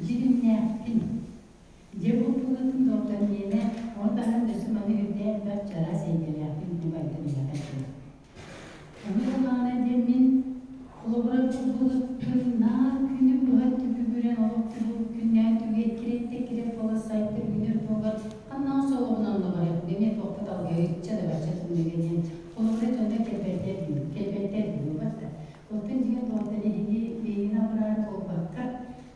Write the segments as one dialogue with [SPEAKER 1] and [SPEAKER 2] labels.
[SPEAKER 1] Дьиримнээхпин. Дьэ бу тылытын доҕоттор миэнэ, ону таһынан өссө манна үрдээх элбэх чараас эйгэлээхпин бу байтан үлэҕэ этим. Ону ыллаҕына диэн мин холобура бу былыппын наар күнү быһа түбүгүрэн олох күннээн түгэ эккирэттэ эккирэт буола сайта үүнэр туһугар ханнаҕа солоҕунан да барыах эмиэ туохпут алгыһычча да бачча тымныыга диэн холобура дьонно кэлбэттэр кэлбэттэр буолбат да Оттон дьиҥэ тоҕо эһиги бэйэни абыраан буолбакка,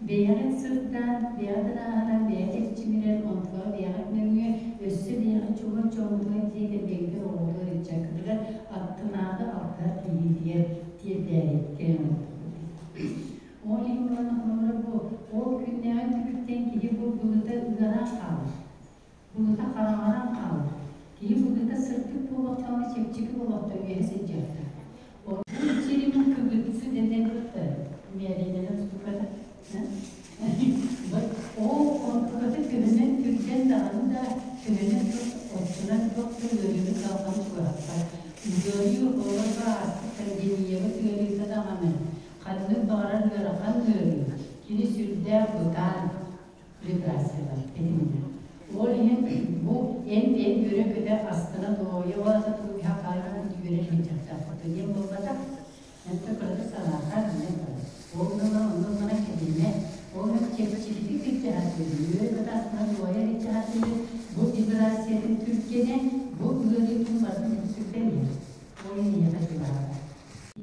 [SPEAKER 1] бэйэҕит сырдаан, бэйэҕит ырааһыран, бэйэҕит эрчимирэн, онтуга бэйэҕит нөҥүө өссө бэйэҕит чугас дьоҥҥутугар дьиэ кэргэҥҥитигэр, оҕоҕутугар, ыччаккытыгар аттынааҕы алтыһар киһитигэр тиэрдээри кэлэн олордохпут. Ол иһин уонна холобура бу ол күннээҕи түбүктэн киһи бу былыта ыараан хаалар. Былыта хараҥаран хаалар. Киһи былыта сырдык буолуохтааҕына чэпчэки буолуохтаах үөһэ сылдьыахтаах. Бу дьиримин кыбытсы дэнэр миэринэн устуката. Ол онтуката төһөнөн түргэн даҕаны да төһөнөн оччонон туох да ыарыыны салҕан чугаһаппат. Ыарыы олорго ааспыт пандемиябыт ыарыыта даҕаны ханнык баҕарар ыарахан ыарыы кини сүрдээх бытаан вибрациялар этиннэ. Ол иһин бу эн бэйэҥ үөрэ-көтө астына дуоһуйа ол ата тугу хаалан үөрэ сылдьахтаахпыт диэн буолбатах. Энтэ кыратык санаахаан иннэ барар. Ол гынан онно гынан кэтиннэ. Ол иһин чэпчэкитик сылдьаһаттыыр, үөрэ-көтө астына дуоһуйа сылдьаһаттыыр. Бу вибрациятын түргэнэ, бу ыарыытын барытын үксүктэн иһэр. Ол иһин эйиэхэ чугаһаабат.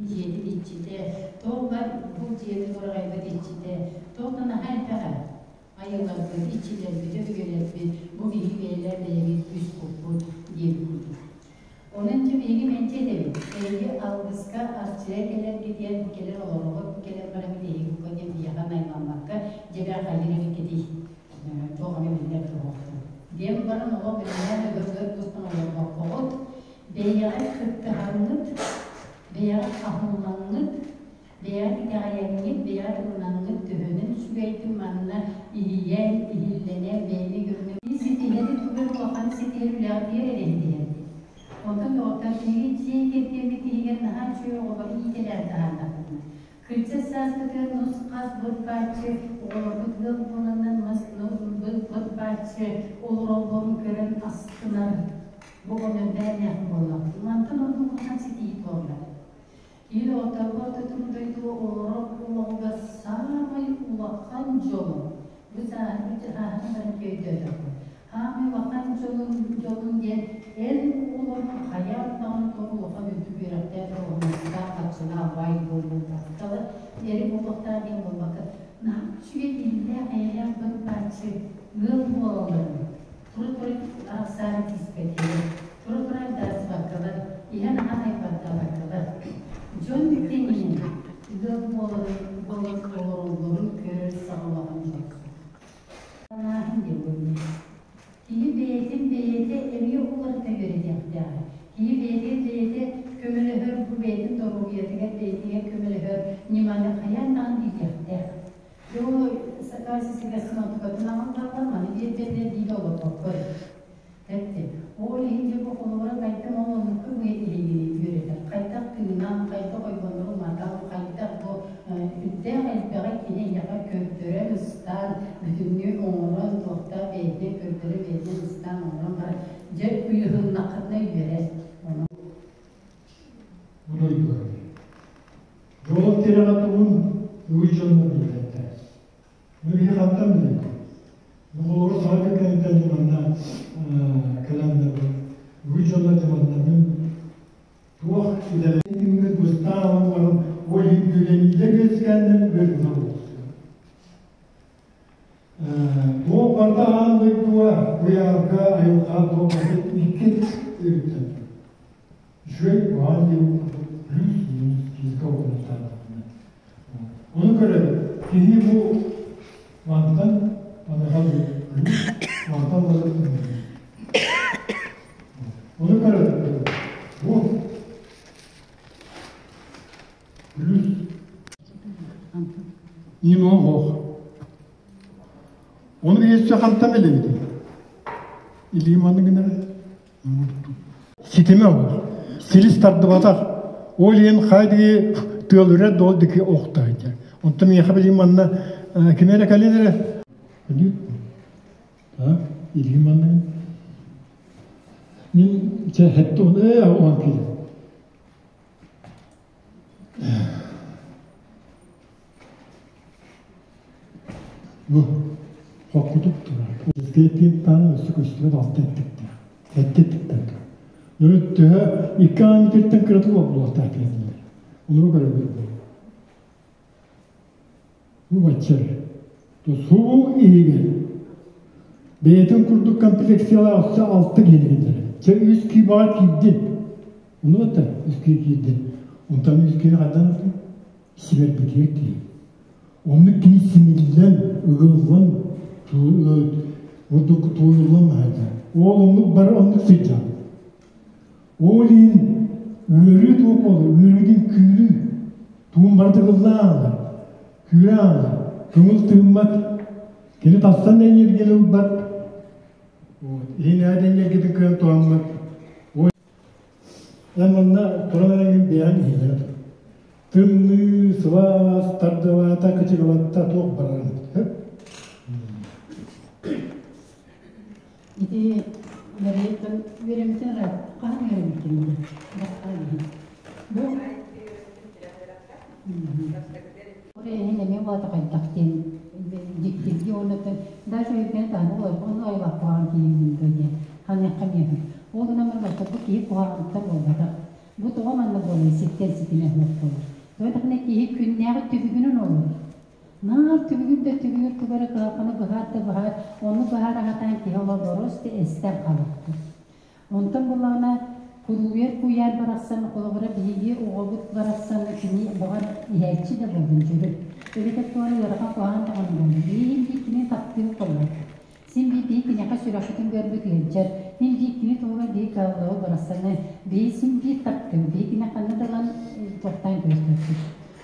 [SPEAKER 1] Дьиэтин иччитэ, туох бар бу дьиэни тураҕайбыт иччитэ, туох да наһаа элбэҕэ. Айылларбыт, иччилэрбит, өбүгэлэрбит бу биһиги бэйэлэр бэйэбит үс куппут диэбит курдук. Онон дьэ биһиги мэлдьи этэбит, эһиги алгыска арчыга кэлэргитигэр бу кэлэр олороҕут, бу кэлэр барабыт эһиги бука диэн биһиэхэ наймаммакка дьэбэр хайыр эбиккитий, туох эмэ биллэр туһуохтун. Диэн баран олох бэлэмнээн өгөр-өгөр кустан олорбоккоҕут, бэйэҕит кыттыһаҥҥыт, бэйэҕит аһыллаҥҥыт, бэйэҕит итэҕэйэҥҥит, бэйэҕит ылынаҥҥыт төһөнөн үчүгэйдик манна иһийэн, иһиллэнэн, бэйэни көрүнэн ситиһэри тугу улахан ситиһэр үлэҕитигэр эрэ ситиһэрбит. Онтон доҕоттор биһиги дьиэ кэргэммит иһигэр наһаа үчүгэй оҕолору иитэлээн таһаардахпытына, кырдьар сааспытыгар нус-хас бырбааччы оҕолорбут ыал буоланнар мас бырбааччы олороллорун көрөн астынар бу онон бэйэлээх буоллахпыт. Мантан ордук улахан ситиһии туолла. Киһи доҕотторго ортотун дойдуга олорор олоҕугар саамай улахан дьолун, бу сааһырбыт ааһан баран өйдөөтөххө, саамай улахан дьолун, дьолун диэн эн оҕолорун хайаан даҕаны тоҕо улахан үрдүк үөрэхтээх, оҕонньоттоох, харчылаах баай буолуохтаах, эри буолуохтаах диэн буолбакка, наһаа үчүгэй иллээх, эйэлээх бырбааччы ыал буолалларын Тура-тура арахсаары тииспэтилэр, тура-тура айдаарсыбаккалар, иһэн-аһаан айбардаабаккалар, дьон тэҥинэн ыал буоларын буолан олороллорун көрөр саҕалаҕын дьолсук. Санааһын диэн буолла. Киһи бэйэтин бэйэтэ эмиэ уларыта үөрэтиэхтээҕэ. Киһи бэйэтин бэйэтэ көмөлөһөр, бу бэйэтин доруобуйатыгар бэйэтигэр көмөлөһөр ньыманы хайаан даҕаны билиэхтээх. Дьоо сакаас сибэсин онтукатын аҕаллаатар маны биэрбэтэ диир олорбоккой. Тэпти. Ол иһин дьэ бу холобура хайдах ол оннукка бу иһигини үөрэтэр. Хайдах тыынан, хайдах ойбоннору матан, хайдах бу үрдээх элбэҕи кини эйиэхэ көрдөрөн, ыстаан, бүтүннүү оҥорон, туохтаах бэйэтинэн көрдөрө, бэйэтинэн ыстаан оҥорон баран, дьэ ыйыһыннаххытына үөрэр. Ону
[SPEAKER 2] Бу дойдуга Дьолун тирэҕэ тугун үгүс дьонно билбэттэр. Биһи хантан билэбит? Оҕолору саҥа кэргэнтэн манна кэлэннэр үгүс дьонно манна мин туох идэлээх быстаан ылан баран ол иһин үөрэниилэр үөскээннэр үөрбүтэ буолсу. Туох барыта аан дойдуга куйаарга айылҕа туох барыта икки өрүттэн Үчүгэй куһаҕан диэн плюс-минус физика уһунуктаатаҕына. Ону көрөн киһи бу мантан маныаха плюс, мантан баран минус. Ону көрөн бу плюс Нино Ону өссө хантан билэбитий? Илиим маннык гынара Ситимэ ол. Силис тардыбатах. Ол иһин хайдыы тыал үрэр да ол диэки охто сылдьар. Онтон миэхэ билигин манна ким эрэ кэлин эрэ. Так, илии манныгын. Мин чэ хэттэ он он киирин. Бу хоккутук турар. Тиэтиэн таана өссө көстүбэт алта эттиктээх. Сэттэ эттиктэн турар. Нөрүт төһө икки аан метртэн кыратык буолуохтаах диэтилэр. Ону көрөбүт. Бу баччар. Суу иһигэр бэйэтин курдук комплекциялаах өссө алта киһини киллэрэр. Чэ үс кии баҕар киирдин. Ону бата үс кии киирдин. Онтон үс киһи хайдан ылдың? Симэрбитигэр тиийэн. Оннук кини симиллэн, ыгыллан, бурдук тууйуллан аһайда. Ол оннук бары оннук сылдьар. Ол иһин ыарыы туох буолар? Ыарыытын күүрүү. Туун барыта ыллаан аалар, күүрэ аалар, көҥүл тыыммат, кини тахсан да энергияны ылбат, иһин ээт энергиятын кыайан туһаммат. Эн манна туран эрэҥҥин бэйэҥ иһиллэрэ тур. Тымныы, сылаас, тардылаата, кычыгылатта туох барарын.
[SPEAKER 1] Ити Марияттан үөрэммитин ыраат хаһан үөрэммитин бу Бу Эһин эмиэ улаата хайдах диэн дьиктирги уонна даже өйдөөн таһына олорбон айылаах киһи диэн ханыахха миэхэ. Ол гынан баран бу киһи куһаҕаныттан буолбатах. Бу тоҕо манна буолар ситтэн ситимэ суох буолар. Тоҕо даҕаны киһи күннээҕи түбүгүнэн олорор. Наар түбүгүн да түбүгүр тугу эрэ кыһалҕаны быһаар да быһаар, ону быһаара сатаан киһи олорборос да эстэр халыктыр. Онтон буллаҕына кулууйар куйаар барахсан, холобура биһиги оҕобут барахсан кини баҕар иһээччи да буоллун дьөрү. Эбэтэр туора ыарахан куһаҕан даҕаны буоллун. Биһиги кини таптыыр буоллар. Син биир биһи киниэхэ сүрэхпитин көрбүт ыалдьар. Мин биир кини туһугар биһи кыһаллыбыт барахсаны биһи син биир таптыыбыт. Биһи кини ханна да ылан туохтаан көмүскэппит.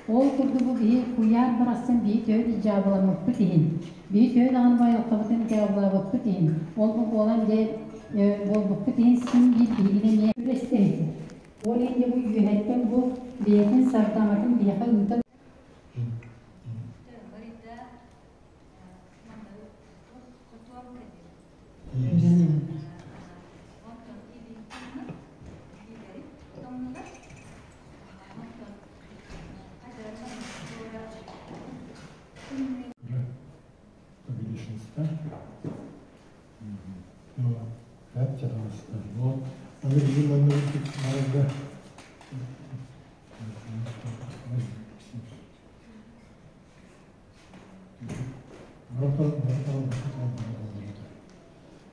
[SPEAKER 1] Ол курдук бу биһи куйаар барахсан биһи төһө дьаабыламмыппыт иһин, биһи төһө даҕаны байылҕабытын дьаабылаабыппыт иһин, ол бу буолан дьэ буолбуппут иһин син биир биһигини эмиэ күрэстэһитэ. Ол иһин дьэ бу үөһэттэн бу бэйэтин сардаҥатын биһиэхэ ыытан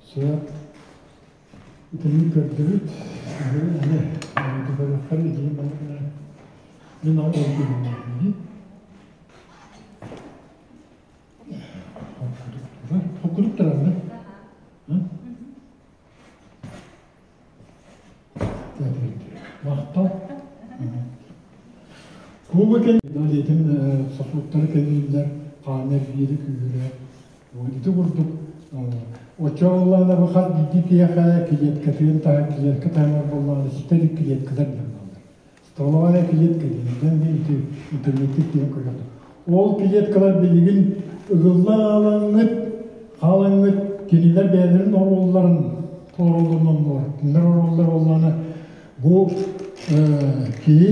[SPEAKER 2] Сөп. Итинник көрдүбүт. Аны көрүөххэ илии мин ол ордугун Хоккудук турар Махтал. Куба кэн диэтин сосудтары кэлииллэр, хаана эргиири күүһүрэ. Ити курдук оччоҕуллаана бу хас биирдии киһиэхэ клеткатын таһа клетка таһымар буоллаҕына ситэ илик клеткалар диэн бааллар. Стволовая клетка диэн ити интернетте киирэн көрүөхтэр. Ол клеткалар билигин ыгыллан аалаҥҥыт, хаалаҥҥыт кинилэр бэйэлэрин оруолларын толороллорун оннулар. Кинилэр оруоллара буоллаҕына бу киһи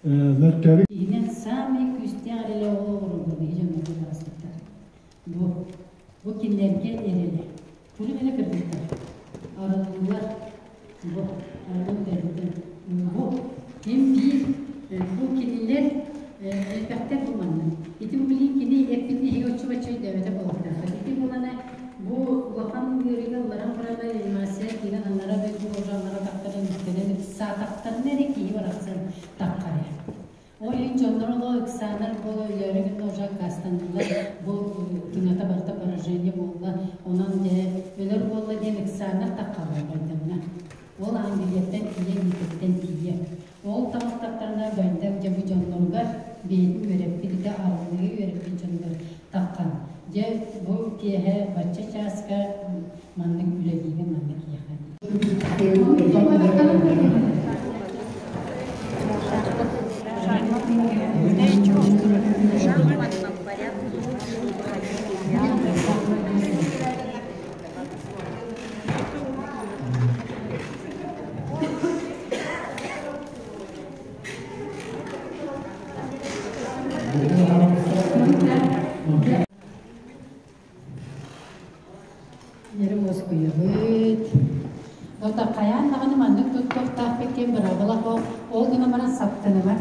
[SPEAKER 2] мөлтөөбүт
[SPEAKER 1] Киһинэн саамай күүстээх эрэлэ ол олороллор биһи дьоннорго барсыттар. Бу бу кинилэргэ эрэлэ. Куруук элэ кыргыттар. Арыллыылар. Бу арыллыы кэлбитин. Бу ким биир бу кинилэр элбэхтэр бу манна. Ити бу билигин кини эппитин эһиги оччо-бачча өйдөөбөтө буолуохтааххыт. Ити буолана бу улахан ыарыыга ылларан баран реанимация киирэн анара дойду уже анара тахтарын үктэнэн ыксаатахтарына эрэ киһи барахсан таххар. Ол иһин дьоннор олоо ыксаанар буола өлөөрү гынна уже аккаастаннылар, бу тыҥата барыта поражение буолла, онон дьэ өлөр буолла диэн ыксааннар таххаллар байдамҥа. Ол Англияттан тиийэ, Миитэттэн тиийэ. Ол таҕыстахтарына Байдам дьэ бу дьонноругар бэйэтин үөрэппит ити арыллыы үөрэппит дьонугар таххан дьэ бу киэһэ бачча чааска маннык үлэлиибин маннык киэхэ туттуохтаахпыт диэн быраабыла суох. Ол гынан баран саптыныма.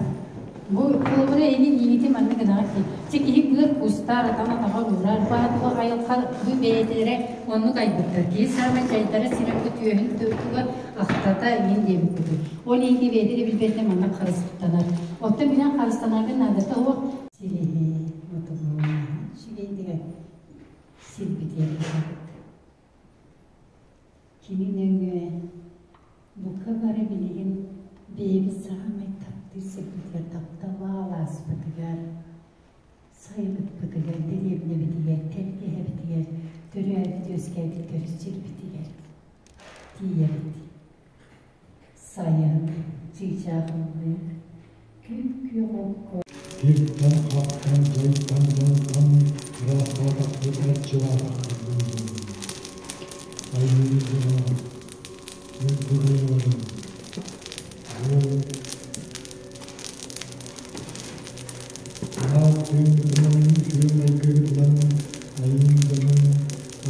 [SPEAKER 1] Бу холобура эни иигити маннык гынаҕыт дии. Чэ киһи быар кустаар, атан атаҕар уурар, баатыла айылҕа бу бэйэтэрэ оннук айбыттар. Киһи саамай дьайдара сирэ бу түөһүн туга ахтата иин диэбит курдук. Ол иһин киһи бэйэтэ да билбэтинэн маннык харыстанар. Оттон билэн харыстанарга наадата суох. Силиһи мотугу үчүгэйдик сирбитигэр барабыт. Кини нөҥүө бука бары билигин бэйэбит саамай таптыыр сирбитигэр тапталлаах алааспытыгар, сайылыкпытыгар, дэриэбинэбитигэр, тэлгэһэбитигэр, төрөөбүт-үөскээбит төрүт сирбитигэр тиийэбит. Сайын чыычаах ыллыыр, күп-күөх окко
[SPEAKER 2] Тиртэн-хаптан, дьайтан-дьонтон ыраастаатахпыт, арчылаатахпыт буоллун. Айыы дьоно, үрдүк бу аат тыын үтүө майгыгытынан айыы дьонун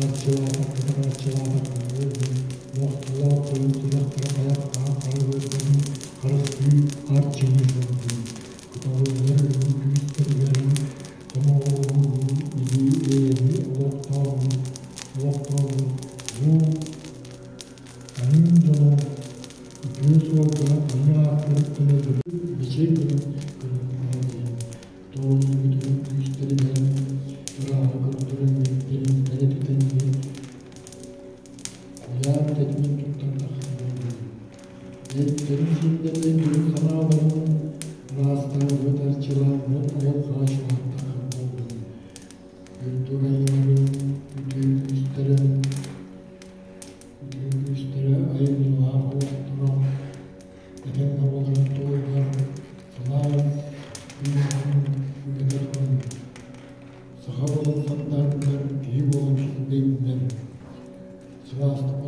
[SPEAKER 2] арчылаатахпытын арчылаатахпыт буоллун. Мохтолоох тойон сүрэхтэрэ хайах хаан харыһыырдарын харыстыы арчылыы сылдьыы. Куталылар өлүү күүстэригэр сомоҕолоһуу илии эйэни олохтообут олохтообут бу айыы дьоно үтүө суолга айыы ааттарыттан бичэй гынан көрүҥнээх диэн тоҕойуутун күүстэринэн ырааҕы көрдөрөн үөттэрин кэрэтитэн куйаар тэтимин туттан тахсан буоллун. Эттэрин-сииннэрин өйдөрүн-санааларын ыраастаабыт, арчылаабыт айылҕа чугаһаттаах буоллун. Үрдүк айыларын үтүө күүстэрин үтүө күүстэрэ айымньылаах олохторо этэҥҥэ буоларын туһугар сылаас күнүһүн үлэтэ Саха буолан сандаардар, киһи буолан килбэйдиннэр. Сылаастык.